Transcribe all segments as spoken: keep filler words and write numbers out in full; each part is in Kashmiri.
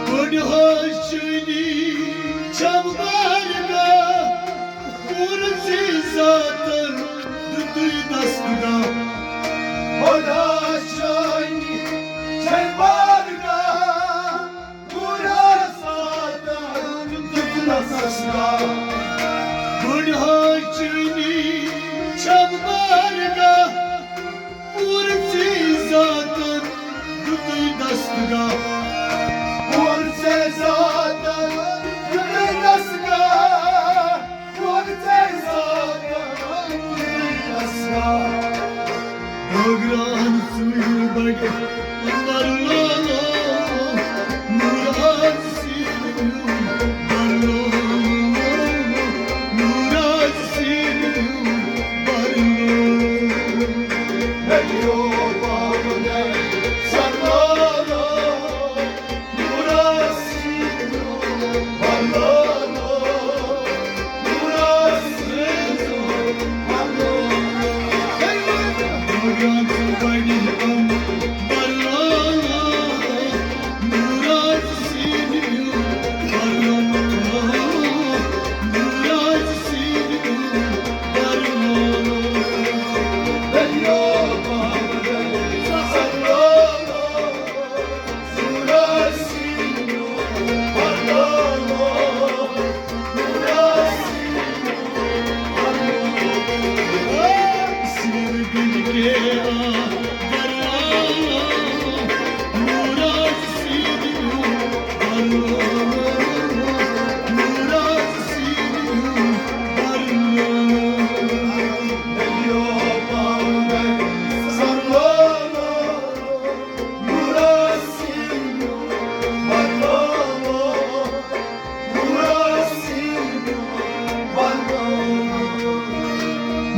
بٔڑ حظ چٲنی چھم بارگاہ، پوٗرٕ ژےٚ ذاتن دیُتُے دستگاہ۔ بٔڑ حظ چٲنی چھم بارگاہ، پوٗرٕ ذاتن دیُتُے دستگاہ۔ بٔڑ حظ چٲنی چھم بارگاہ، پوٗرٕ ژےٚ ذاتن دیُتُے دستگاہ۔ پوٗرٕ ژےٚ ذاتن دیُتُے دستگاہ۔ پوٗرٕ ژےٚ ذاتن دیُتُے دستگاہ۔ بٲگران ژٕے بڑِ اندر لولو، نوٗر آز سیٖنہٕ میون بر لولو، نوٗر آز سیٖنہٕ میون بر لولو۔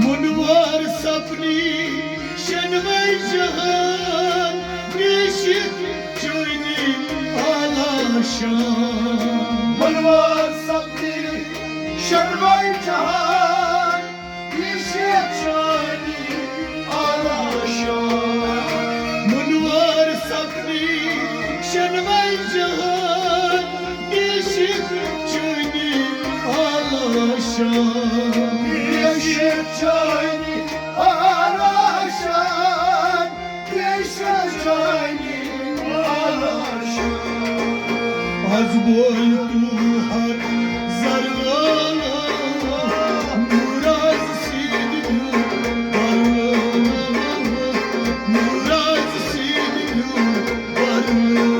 منوار سپنی شنوے جہان، نیشی چونی آلا شان۔ منوار سپنی شنوے جہان، نیشی چونی آلا شان۔ منوار سپنی شنوے جہان، نیشی چونی آلا شان۔ نیشی چونی آلا شان۔ از بول تو ہر زروانا، نوراز سید بروانا، نوراز سید بروانا۔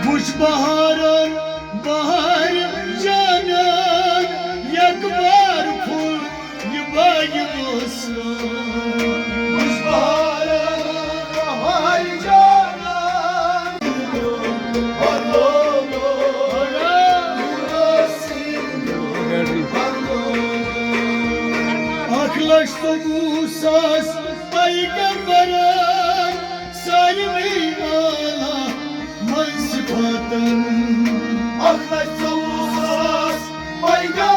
وٕچھ بہارن بہار جانان، یک بار پھوٚل یہِ باغِ وسران۔ وٕچھ بہارن بہار جانان۔ اکھ لچھ ژوٚوُہ ساس پیغمبرن، سارنٕے اعلیٰ منٛز صفاتن۔ اکھ لچھ ژوٚوُہ ساس پیغمبر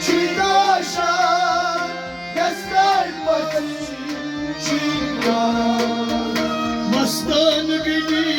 چھُے کاشان، یَس کامہِ پَتہٕ چھُے کار۔ مستان گٔلی